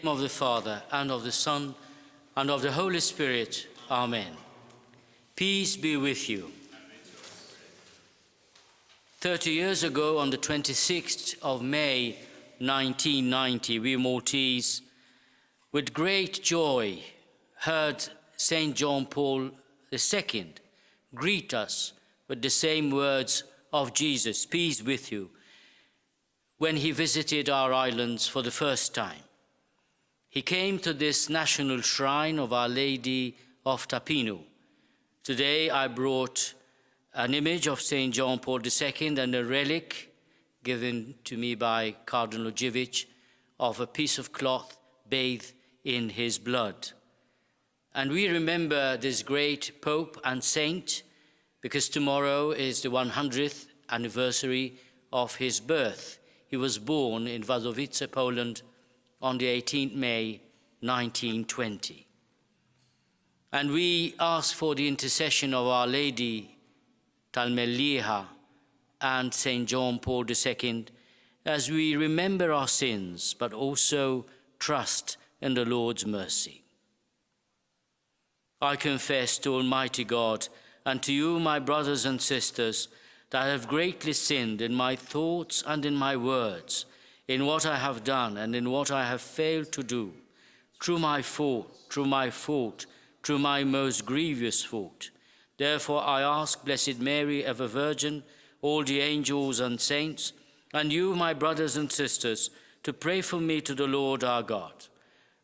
of the Father, and of the Son, and of the Holy Spirit. Amen. Peace be with you. 30 years ago, on the 26th of May, 1990, we Maltese, with great joy, heard St. John Paul II greet us with the same words of Jesus, peace with you, when he visited our islands for the first time. He came to this national shrine of Our Lady of Tapino. Today I brought an image of St. John Paul II and a relic given to me by Cardinal Dziwisz of a piece of cloth bathed in his blood. And we remember this great Pope and Saint because tomorrow is the 100th anniversary of his birth. He was born in Wazowice, Poland on the 18th May, 1920. And we ask for the intercession of Our Lady, Mellieħa, and St. John Paul II as we remember our sins, but also trust in the Lord's mercy. I confess to Almighty God and to you, my brothers and sisters, that I have greatly sinned in my thoughts and in my words, in what I have done and in what I have failed to do, through my most grievous fault. Therefore I ask Blessed Mary, ever Virgin, all the angels and saints, and you, my brothers and sisters, to pray for me to the Lord our God.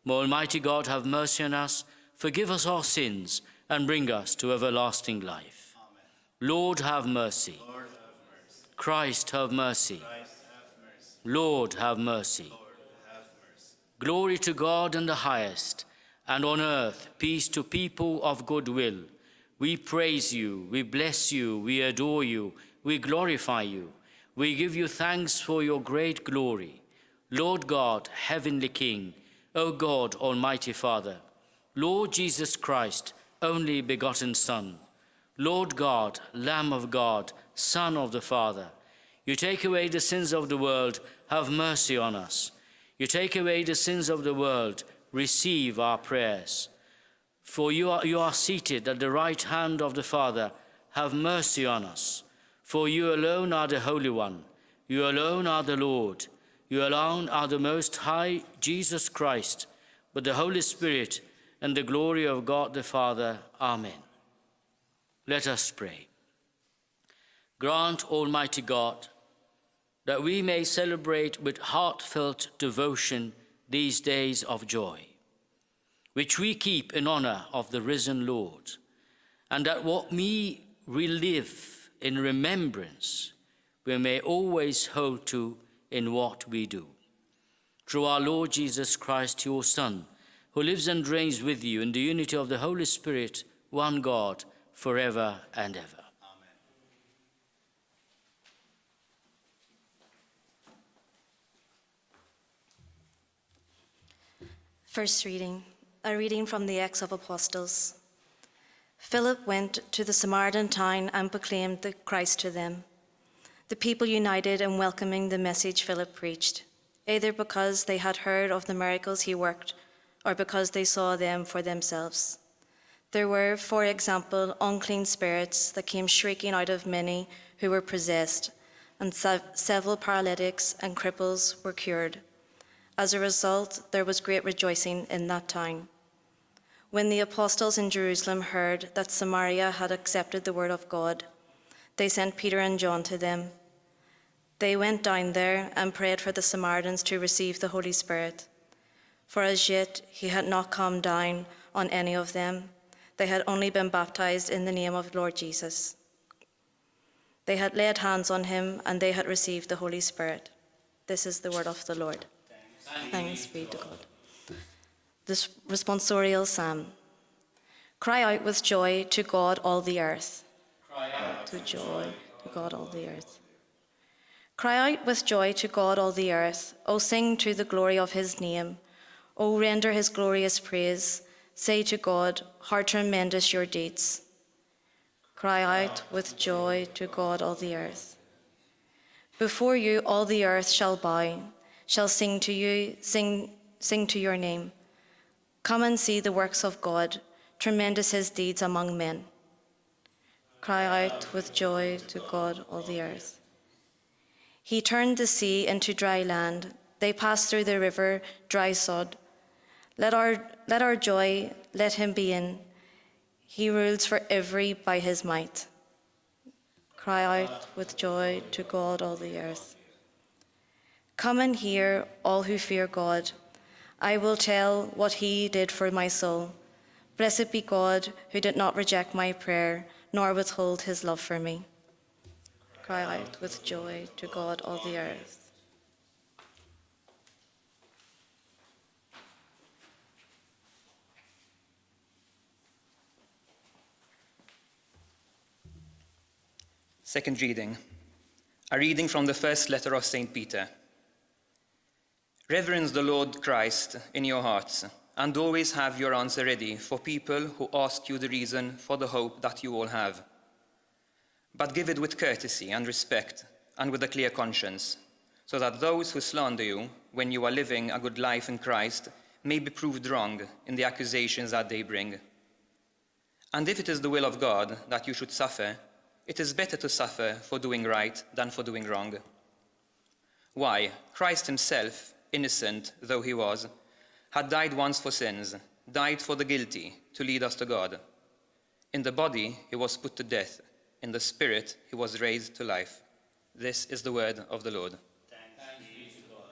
May Almighty God have mercy on us, forgive us our sins, and bring us to everlasting life. Amen. Lord, have mercy. Lord, have mercy. Christ, have mercy. Christ, have mercy. Lord, have mercy. Lord, have mercy. Glory to God in the highest, and on earth peace to people of good will. We praise you, we bless you, we adore you, we glorify you. We give you thanks for your great glory. Lord God, Heavenly King, O God, Almighty Father, Lord Jesus Christ, only begotten Son, Lord God, Lamb of God, Son of the Father, you take away the sins of the world, have mercy on us. You take away the sins of the world, receive our prayers. For you are seated at the right hand of the Father, have mercy on us. For you alone are the Holy One, you alone are the Lord, you alone are the Most High, Jesus Christ, with the Holy Spirit and the glory of God the Father. Amen. Let us pray. Grant, Almighty God, that we may celebrate with heartfelt devotion these days of joy, which we keep in honor of the risen Lord, and that what we relive in remembrance we may always hold to in what we do. Through our Lord Jesus Christ, your Son, who lives and reigns with you in the unity of the Holy Spirit, one God, forever and ever. Amen. First reading, a reading from the Acts of Apostles. Philip went to the Samaritan town and proclaimed the Christ to them. The people united in welcoming the message Philip preached, either because they had heard of the miracles he worked or because they saw them for themselves. There were, for example, unclean spirits that came shrieking out of many who were possessed, and several paralytics and cripples were cured. As a result, there was great rejoicing in that town. When the apostles in Jerusalem heard that Samaria had accepted the word of God, they sent Peter and John to them. They went down there and prayed for the Samaritans to receive the Holy Spirit. For as yet he had not come down on any of them. They had only been baptized in the name of Lord Jesus. They had laid hands on him and they had received the Holy Spirit. This is the word of the Lord. Thanks be to God. This responsorial psalm. Cry out with joy to God all the earth. Cry out to joy to God all the earth. Cry out with joy to God all the earth. O sing to the glory of his name. O render his glorious praise. Say to God, how tremendous your deeds. Cry out with joy to God all the earth. Before you all the earth shall bow, shall sing to you, sing sing to your name. Come and see the works of God, tremendous his deeds among men. Cry out with joy to God, all the earth. He turned the sea into dry land. They passed through the river, dry sod. Let our joy, let him be in. He rules for every by his might. Cry out with joy to God, all the earth. Come and hear, all who fear God. I will tell what he did for my soul. Blessed be God, who did not reject my prayer, nor withhold his love for me. Cry out with joy to God, all the earth. Second reading. A reading from the first letter of St. Peter. Reverence the Lord Christ in your hearts, and always have your answer ready for people who ask you the reason for the hope that you all have. But give it with courtesy and respect, and with a clear conscience, so that those who slander you when you are living a good life in Christ may be proved wrong in the accusations that they bring. And if it is the will of God that you should suffer, it is better to suffer for doing right than for doing wrong. Why? Christ himself, innocent though he was, had died once for sins, died for the guilty to lead us to God. In the body he was put to death, in the spirit he was raised to life. This is the word of the Lord. Thanks be to God.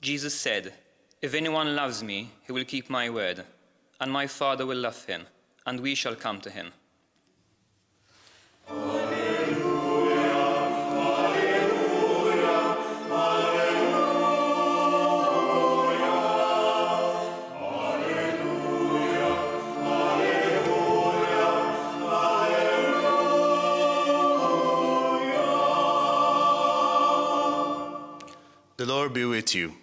Jesus said, "If anyone loves me, he will keep my word, and my Father will love him, and we shall come to him." The Lord be with you.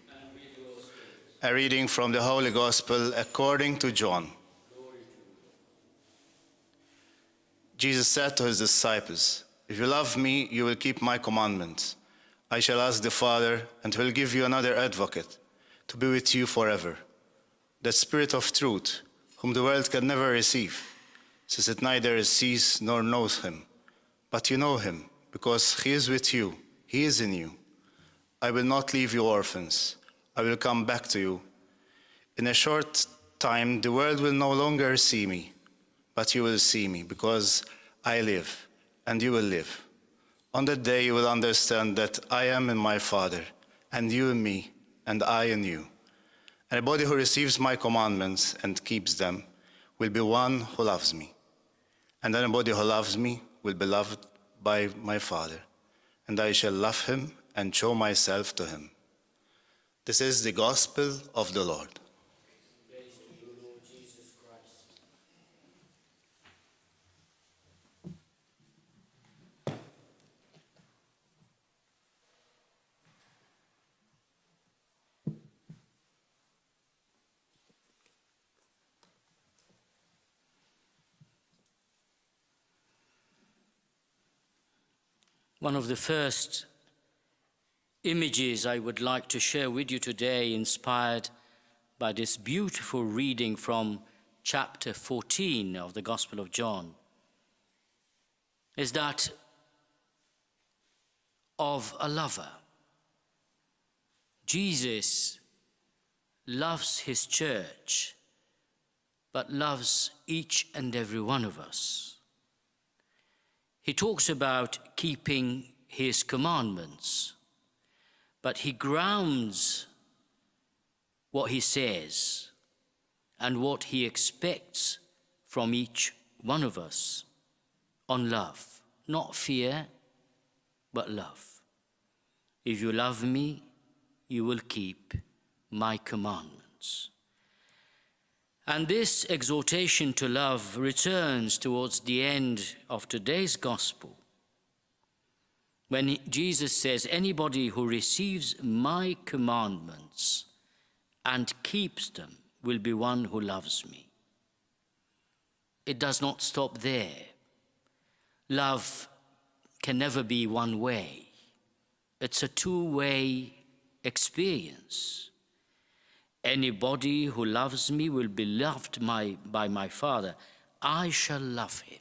A reading from the Holy Gospel according to John. Jesus said to his disciples, "If you love me, you will keep my commandments. I shall ask the Father, and he will give you another advocate to be with you forever, the Spirit of truth, whom the world can never receive, since it neither sees nor knows him. But you know him, because he is with you, he is in you. I will not leave you orphans. I will come back to you. In a short time, the world will no longer see me, but you will see me, because I live, and you will live. On that day, you will understand that I am in my Father, and you in me, and I in you. Anybody who receives my commandments and keeps them will be one who loves me. And anybody who loves me will be loved by my Father, and I shall love him and show myself to him." This is the gospel of the Lord. Praise to you, Lord Jesus Christ. One of the first images I would like to share with you today, inspired by this beautiful reading from chapter 14 of the Gospel of John, is that of a lover. Jesus loves his church, but loves each and every one of us. He talks about keeping his commandments, but he grounds what he says and what he expects from each one of us on love, not fear, but love. If you love me, you will keep my commandments. And this exhortation to love returns towards the end of today's gospel, when Jesus says, anybody who receives my commandments and keeps them will be one who loves me. It does not stop there. Love can never be one way. It's a two-way experience. Anybody who loves me will be loved by my Father. I shall love him.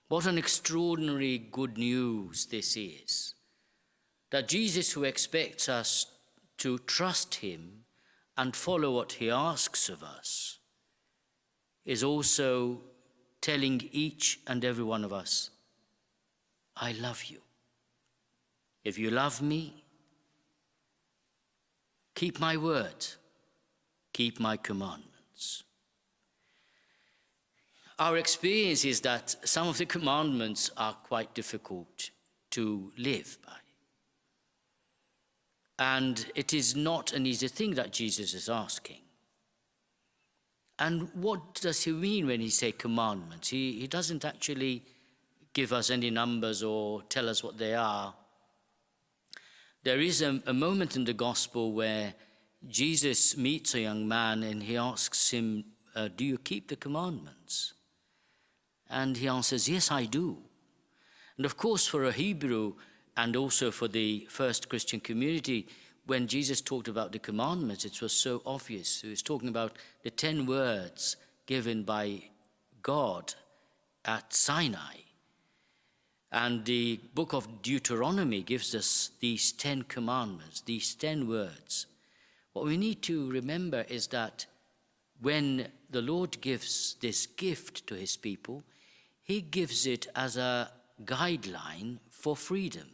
What an extraordinary good news this is. That Jesus, who expects us to trust him and follow what he asks of us, is also telling each and every one of us, I love you. If you love me, keep my word, keep my commandments. Our experience is that some of the commandments are quite difficult to live by. And it is not an easy thing that Jesus is asking. And what does he mean when he says commandments? He doesn't actually give us any numbers or tell us what they are. There is a moment in the gospel where Jesus meets a young man and he asks him, do you keep the commandments? And he answers, yes, I do. And of course, for a Hebrew and also for the first Christian community, when Jesus talked about the commandments, it was so obvious. He was talking about the 10 words given by God at Sinai. And the book of Deuteronomy gives us these 10 commandments, these 10 words. What we need to remember is that when the Lord gives this gift to his people, he gives it as a guideline for freedom.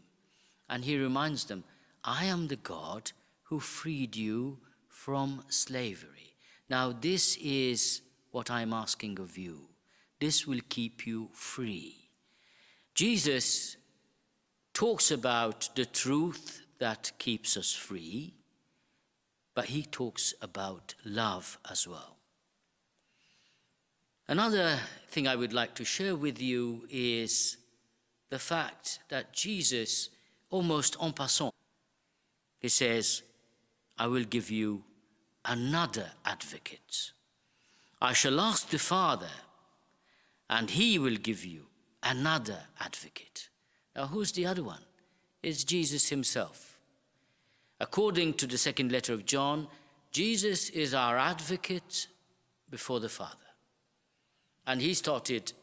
And he reminds them, I am the God who freed you from slavery. Now this is what I'm asking of you. This will keep you free. Jesus talks about the truth that keeps us free, but he talks about love as well. Another thing I would like to share with you is the fact that Jesus, almost en passant, he says, I will give you another advocate. I shall ask the Father, and he will give you another advocate. Now, who's the other one? It's Jesus himself. According to the second letter of John, Jesus is our advocate before the Father. And he started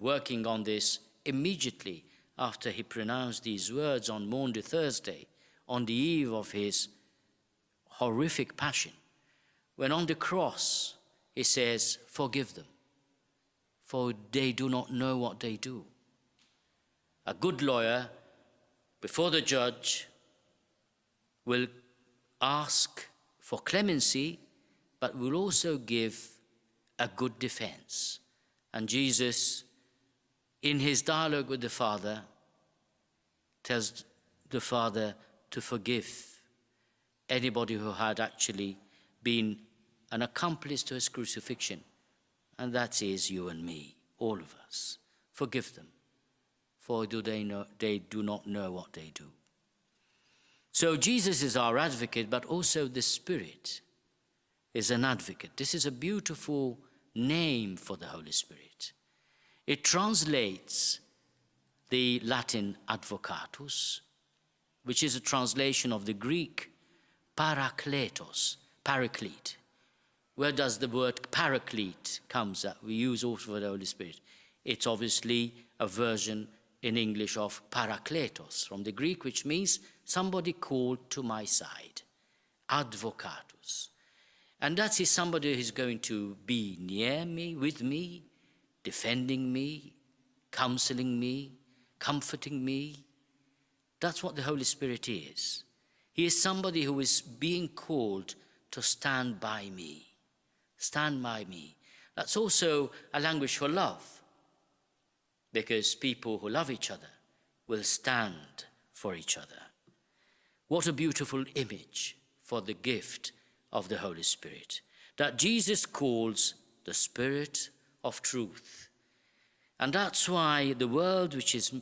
working on this immediately after he pronounced these words on Maundy Thursday, on the eve of his horrific passion, when on the cross he says, forgive them, for they do not know what they do. A good lawyer before the judge will ask for clemency, but will also give a good defense. And Jesus, in his dialogue with the Father, tells the Father to forgive anybody who had actually been an accomplice to his crucifixion. And that is you and me, all of us. Forgive them, for they do not know what they do. So Jesus is our advocate, but also the Spirit is an advocate. This is a beautiful name for the Holy Spirit. It translates the Latin advocatus, which is a translation of the Greek parakletos, paraclete. Where does the word paraclete comes that we use also for the Holy Spirit? It's obviously a version in English of parakletos from the Greek, which means somebody called to my side, advocatus. And that is somebody who's going to be near me, with me, defending me, counseling me, comforting me. That's what the Holy Spirit is. He is somebody who is being called to stand by me. Stand by me. That's also a language for love, because people who love each other will stand for each other. What a beautiful image for the gift of the Holy Spirit. that Jesus calls the Spirit of truth. And that's why the world, which is,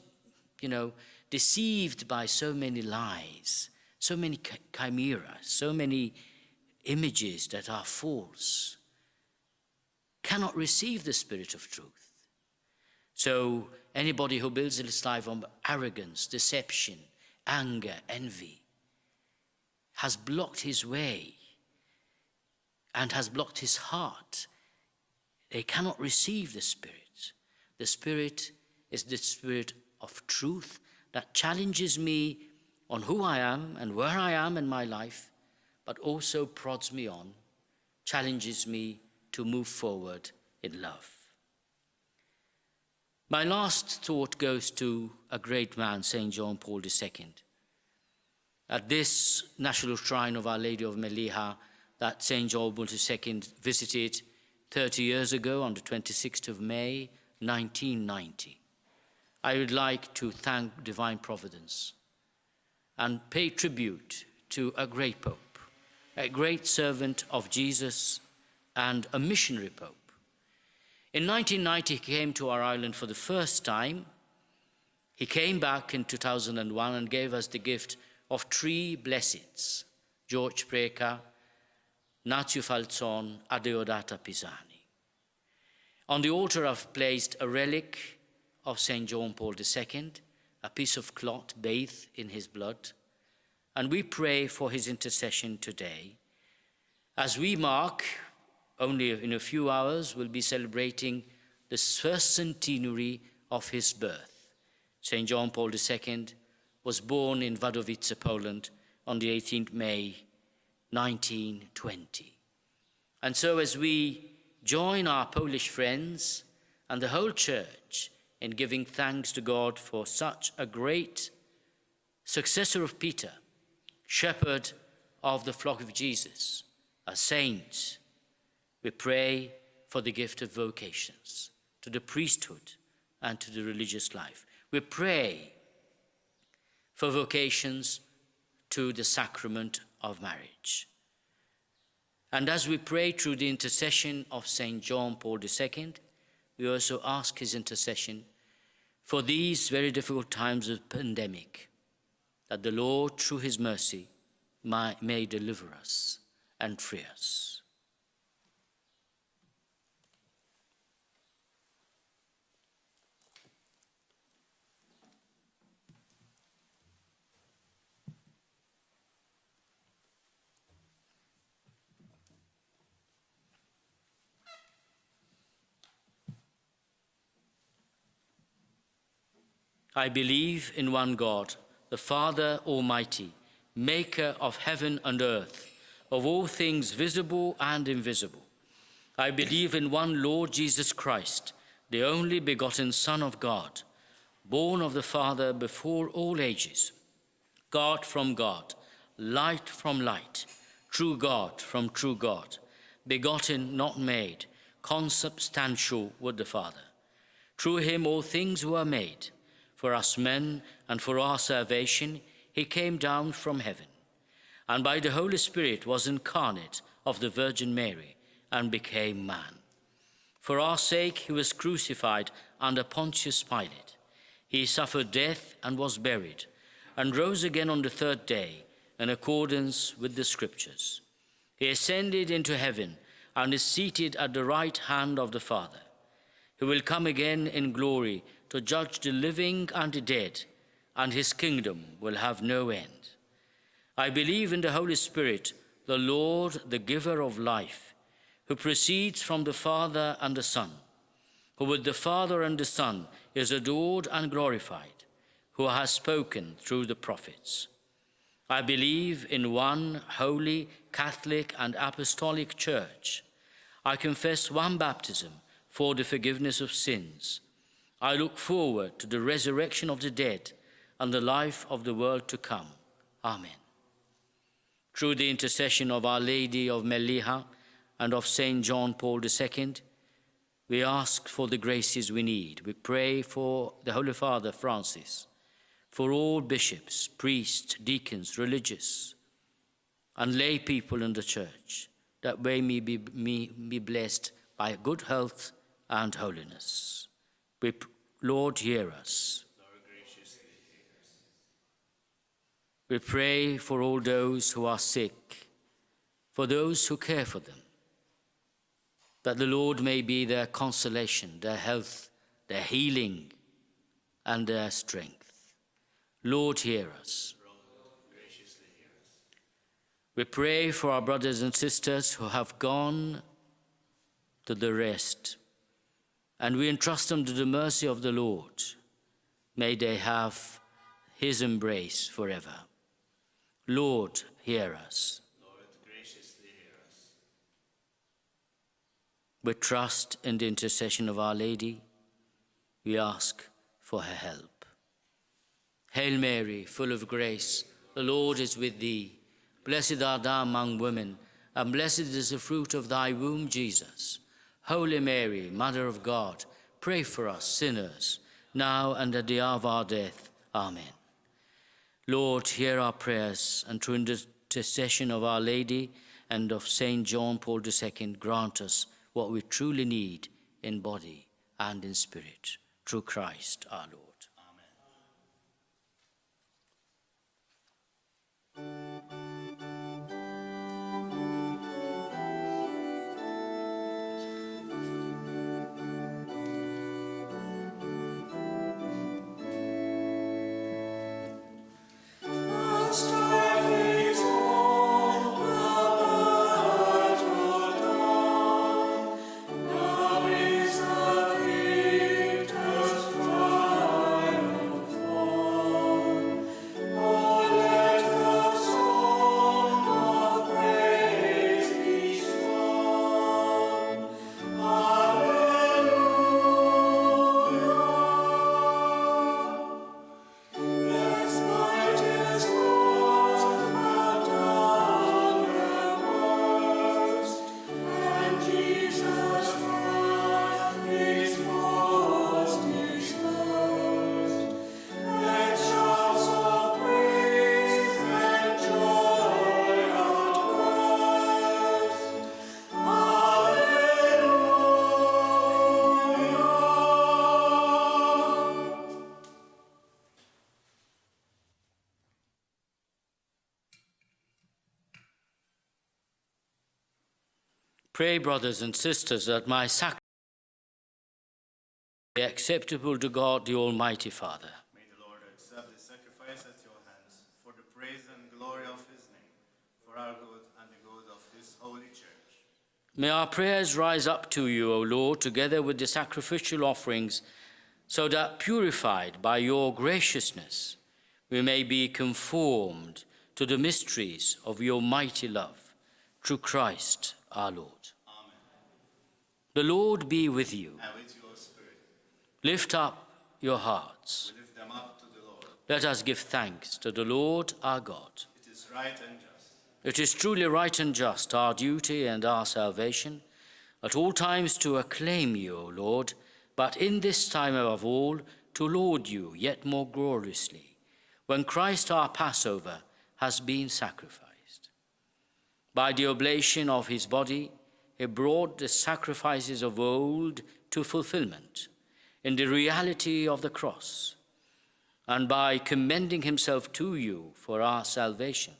deceived by so many lies, so many chimeras, so many images that are false, cannot receive the Spirit of truth. So anybody who builds his life on arrogance, deception, anger, envy, has blocked his way and has blocked his heart. They cannot receive the Spirit. The Spirit is the Spirit of truth that challenges me on who I am and where I am in my life, but also prods me on, challenges me to move forward in love. My last thought goes to a great man, St. John Paul II. At this national shrine of Our Lady of Mellieħa that St. John Paul II visited 30 years ago on the 26th of May, 1990, I would like to thank Divine Providence and pay tribute to a great Pope, a great servant of Jesus and a missionary Pope. In 1990, he came to our island for the first time. He came back in 2001 and gave us the gift of 3 blesseds, George Preca, Nazio Falzon, Adeodata Pisani. On the altar I've placed a relic of St. John Paul II, a piece of cloth bathed in his blood, and we pray for his intercession today. As we mark, only in a few hours, we'll be celebrating the first centenary of his birth. St. John Paul II was born in Wadowice, Poland on the 18th May, 1920. And so as we join our Polish friends and the whole church in giving thanks to God for such a great successor of Peter, shepherd of the flock of Jesus, a saint, we pray for the gift of vocations, to the priesthood and to the religious life. We pray for vocations to the sacrament of marriage. And as we pray through the intercession of St. John Paul II, we also ask his intercession for these very difficult times of pandemic, that the Lord, through his mercy, may deliver us and free us. I believe in one God, the Father Almighty, maker of heaven and earth, of all things visible and invisible. I believe in one Lord Jesus Christ, the only begotten Son of God, born of the Father before all ages, God from God, light from light, true God from true God, begotten, not made, consubstantial with the Father. Through him all things were made. For us men and for our salvation, he came down from heaven, and by the Holy Spirit was incarnate of the Virgin Mary and became man. For our sake he was crucified under Pontius Pilate. He suffered death and was buried, and rose again on the 3rd day in accordance with the Scriptures. He ascended into heaven and is seated at the right hand of the Father. He will come again in glory to judge the living and the dead, and his kingdom will have no end. I believe in the Holy Spirit, the Lord, the giver of life, who proceeds from the Father and the Son, who with the Father and the Son is adored and glorified, who has spoken through the prophets. I believe in one holy, Catholic, and apostolic church. I confess one baptism for the forgiveness of sins. I look forward to the resurrection of the dead and the life of the world to come. Amen. Through the intercession of Our Lady of Mellieħa and of St. John Paul II, we ask for the graces we need. We pray for the Holy Father Francis, for all bishops, priests, deacons, religious, and lay people in the church, that we may be blessed by good health and holiness. Lord, hear us. We pray for all those who are sick, for those who care for them, that the Lord may be their consolation, their health, their healing, and their strength. Lord, hear us. We pray for our brothers and sisters who have gone to the rest, and we entrust them to the mercy of the Lord. May they have his embrace forever. Lord, hear us. Lord, graciously hear us. With trust in the intercession of Our Lady, we ask for her help. Hail Mary, full of grace, the Lord is with thee. Blessed art thou among women, and blessed is the fruit of thy womb, Jesus. Holy Mary, Mother of God, pray for us sinners, now and at the hour of our death. Amen. Lord, hear our prayers, and through intercession of Our Lady and of Saint John Paul II, grant us what we truly need in body and in spirit, through Christ our Lord. Pray, brothers and sisters, that my sacrifice be acceptable to God, the Almighty Father. May the Lord accept this sacrifice at your hands for the praise and glory of his name, for our good and the good of his holy church. May our prayers rise up to you, O Lord, together with the sacrificial offerings, so that, purified by your graciousness, we may be conformed to the mysteries of your mighty love, through Christ our Lord. Amen. The Lord be with you. And with your spirit. Lift up your hearts. We lift them up to the Lord. Let us give thanks to the Lord our God. It is right and just. It is truly right and just, our duty and our salvation, at all times to acclaim you, O Lord, but in this time above all, to laud you yet more gloriously, when Christ our Passover has been sacrificed. By the oblation of his body, he brought the sacrifices of old to fulfillment in the reality of the cross, and by commending himself to you for our salvation,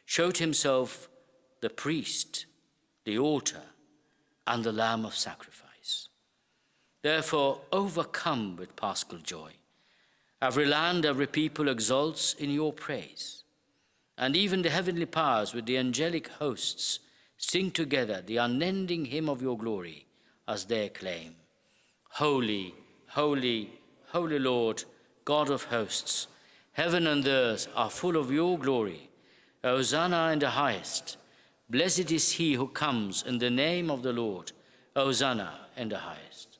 showed himself the priest, the altar, and the lamb of sacrifice. Therefore, overcome with paschal joy, every land, every people exults in your praise. And even the heavenly powers with the angelic hosts sing together the unending hymn of your glory as they acclaim, Holy, holy, holy Lord, God of hosts, heaven and earth are full of your glory. Hosanna in the highest. Blessed is he who comes in the name of the Lord. Hosanna in the highest.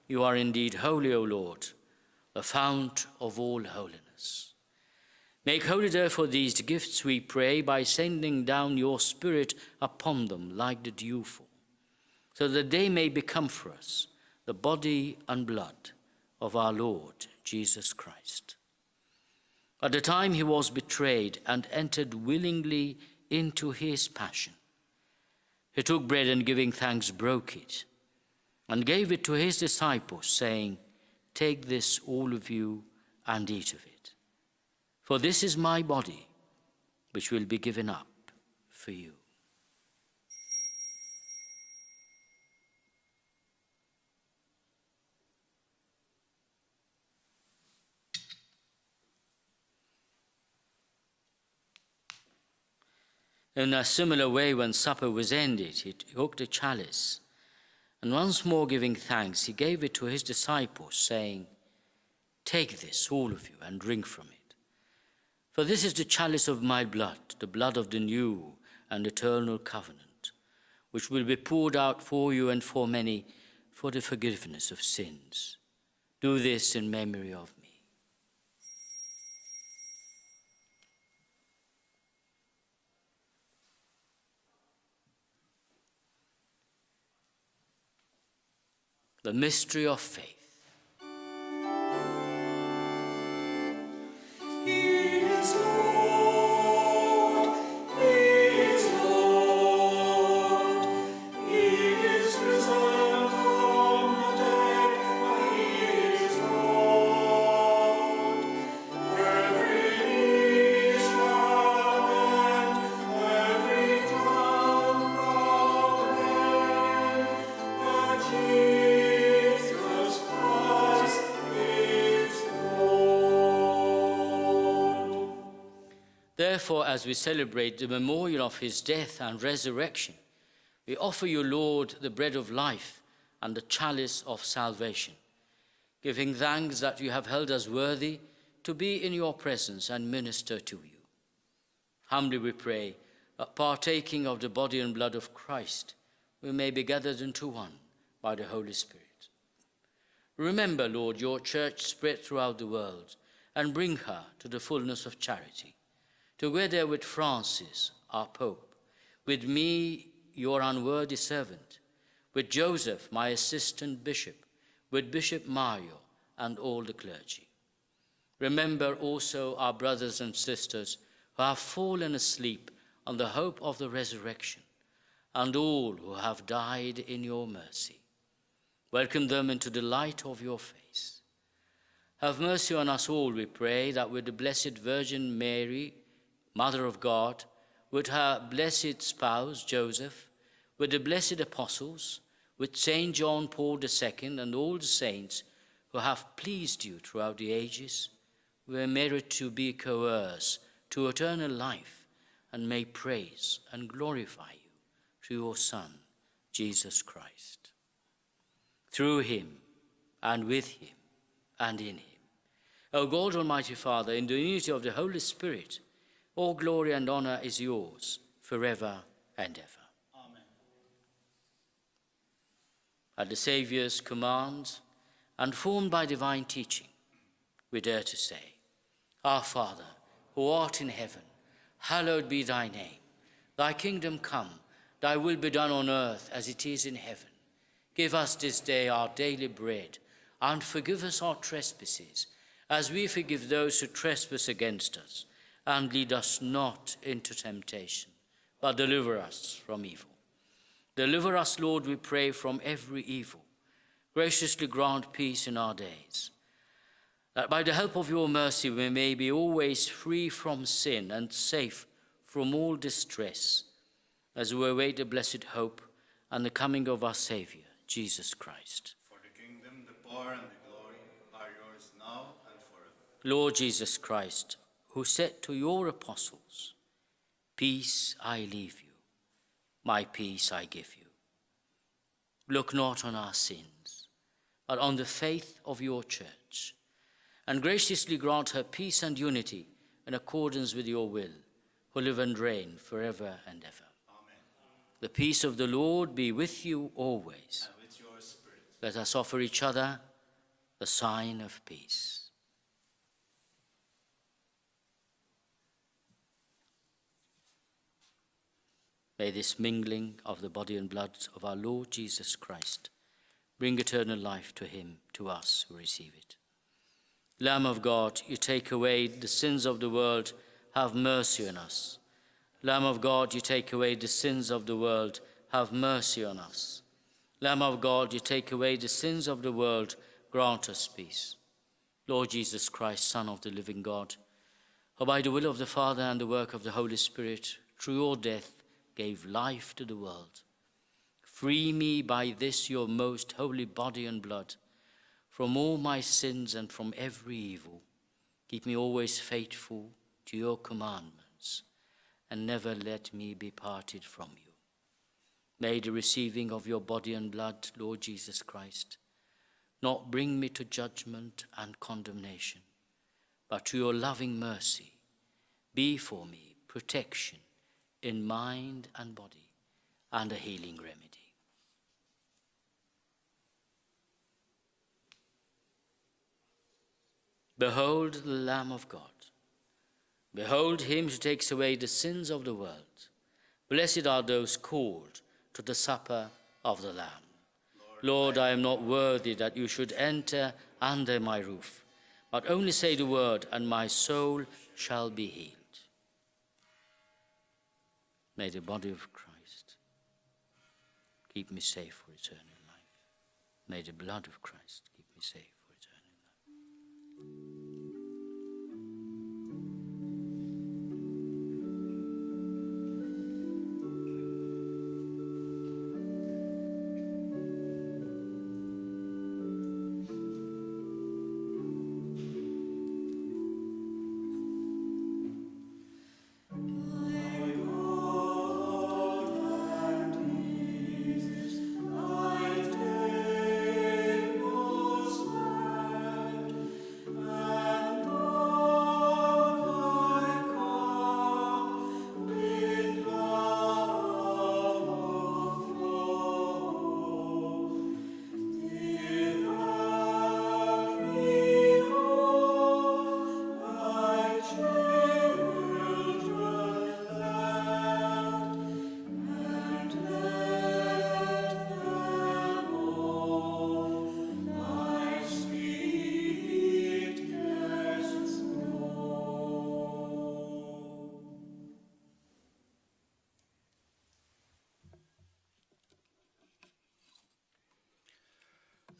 You are indeed holy, O Lord, the fount of all holiness. Make holy, therefore, these gifts, we pray, by sending down your Spirit upon them like the dewfall, so that they may become for us the body and blood of our Lord Jesus Christ. At the time he was betrayed and entered willingly into his passion, He took bread and giving thanks broke it and gave it to his disciples, saying, "Take this, all of you, and eat of it. For this is my body, which will be given up for you." In a similar way, when supper was ended, he took the chalice, and once more giving thanks, he gave it to his disciples, saying, "Take this, all of you, and drink from it. For this is the chalice of my blood, the blood of the new and eternal covenant, which will be poured out for you and for many for the forgiveness of sins. Do this in memory of me." The mystery of faith. Therefore, as we celebrate the memorial of his death and resurrection, we offer you, Lord, the bread of life and the chalice of salvation, giving thanks that you have held us worthy to be in your presence and minister to you. Humbly we pray that, partaking of the body and blood of Christ, we may be gathered into one by the Holy Spirit. Remember, Lord, your church spread throughout the world, and bring her to the fullness of charity, together with Francis, our Pope, with me, your unworthy servant, with Joseph, my assistant bishop, with Bishop Mario, and all the clergy. Remember also our brothers and sisters who have fallen asleep on the hope of the resurrection, and all who have died in your mercy. Welcome them into the light of your face. Have mercy on us all, we pray, that with the Blessed Virgin Mary, Mother of God, with her blessed spouse, Joseph, with the blessed apostles, with Saint John Paul II and all the saints who have pleased you throughout the ages, we merit to be co-heirs to eternal life, and may praise and glorify you through your Son, Jesus Christ. Through him, and with him, and in him, O God, Almighty Father, in the unity of the Holy Spirit, all glory and honor is yours forever and ever. Amen. At the Saviour's command, and formed by divine teaching, we dare to say, Our Father, who art in heaven, hallowed be thy name. Thy kingdom come, thy will be done on earth as it is in heaven. Give us this day our daily bread, and forgive us our trespasses, as we forgive those who trespass against us. And lead us not into temptation, but deliver us from evil. Deliver us, Lord, we pray, from every evil. Graciously grant peace in our days, that by the help of your mercy we may be always free from sin and safe from all distress, as we await the blessed hope and the coming of our Saviour, Jesus Christ. For the kingdom, the power, and the glory are yours now and forever. Lord Jesus Christ, who said to your apostles, "Peace I leave you, my peace I give you." Look not on our sins, but on the faith of your church, and graciously grant her peace and unity in accordance with your will, who live and reign forever and ever. Amen. The peace of the Lord be with you always. And with your spirit. Let us offer each other the sign of peace. May this mingling of the body and blood of our Lord Jesus Christ bring eternal life to him, to us who receive it. Lamb of God, you take away the sins of the world, have mercy on us. Lamb of God, you take away the sins of the world, have mercy on us. Lamb of God, you take away the sins of the world, grant us peace. Lord Jesus Christ, Son of the living God, who by the will of the Father and the work of the Holy Spirit, through your death, gave life to the world. Free me by this your most holy body and blood from all my sins and from every evil. Keep me always faithful to your commandments, and never let me be parted from you. May the receiving of your body and blood, Lord Jesus Christ, not bring me to judgment and condemnation, but to your loving mercy, be for me protection in mind and body, and a healing remedy. Behold the Lamb of God. Behold him who takes away the sins of the world. Blessed are those called to the supper of the Lamb. Lord, I am not worthy that you should enter under my roof, but only say the word, and my soul shall be healed. May the body of Christ keep me safe for eternal life. May the blood of Christ keep me safe for eternal life.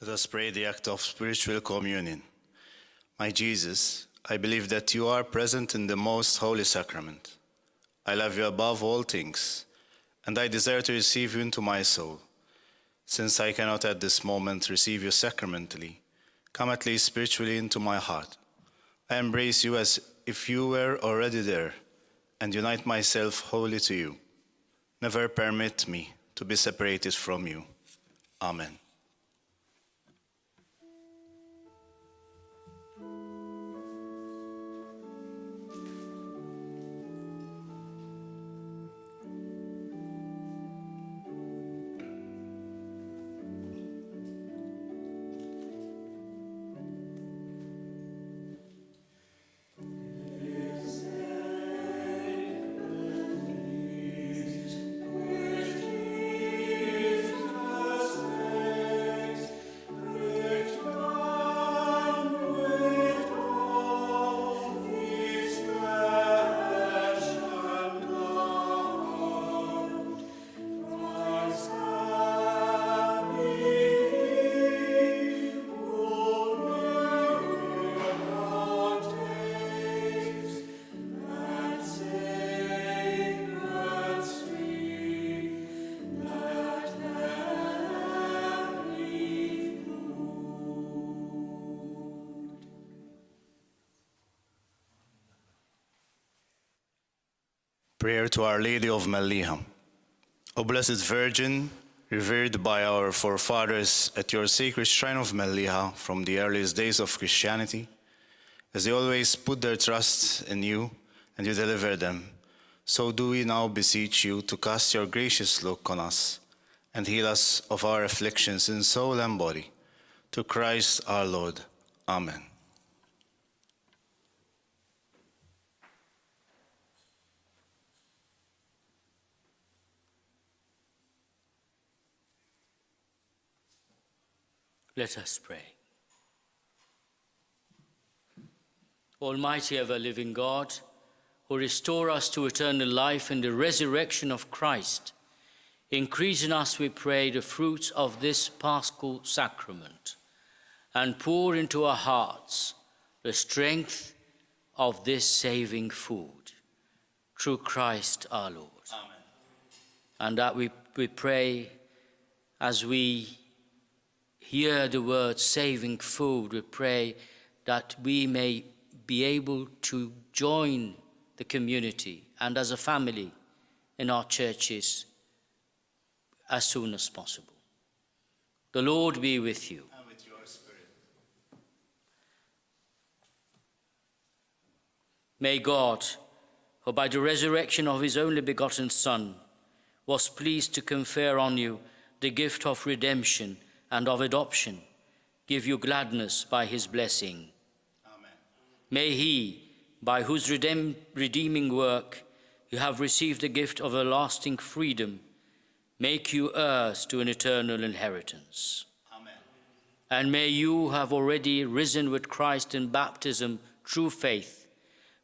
Let us pray the act of spiritual communion. My Jesus, I believe that you are present in the most holy sacrament. I love you above all things, and I desire to receive you into my soul. Since I cannot at this moment receive you sacramentally, come at least spiritually into my heart. I embrace you as if you were already there, and unite myself wholly to you. Never permit me to be separated from you. Amen. Prayer to Our Lady of Mellieħa. O Blessed Virgin, revered by our forefathers at your sacred shrine of Mellieħa from the earliest days of Christianity, as they always put their trust in you and you deliver them, so do we now beseech you to cast your gracious look on us and heal us of our afflictions in soul and body. To Christ our Lord. Amen. Let us pray. Almighty ever-living God, who restore us to eternal life in the resurrection of Christ, Increase in us, we pray, the fruits of this Paschal sacrament, and pour into our hearts the strength of this saving food. Through Christ our Lord. Amen. And that we pray, as we hear the word saving food, we pray that we may be able to join the community and as a family in our churches as soon as possible. The Lord be with you. And with your spirit. May God, who by the resurrection of his only begotten Son was pleased to confer on you the gift of redemption and of adoption, give you gladness by his blessing. Amen. May he, by whose redeeming work you have received the gift of a lasting freedom, make you heirs to an eternal inheritance. Amen. And may you have already risen with Christ in baptism through faith,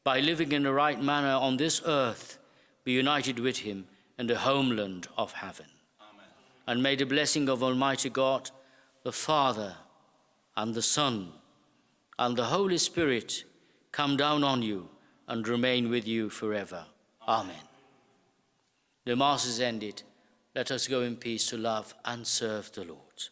by living in the right manner on this earth, be united with him in the homeland of heaven. Amen. And may the blessing of Almighty God, the Father, and the Son, and the Holy Spirit come down on you and remain with you forever. Amen. The Mass is ended. Let us go in peace to love and serve the Lord.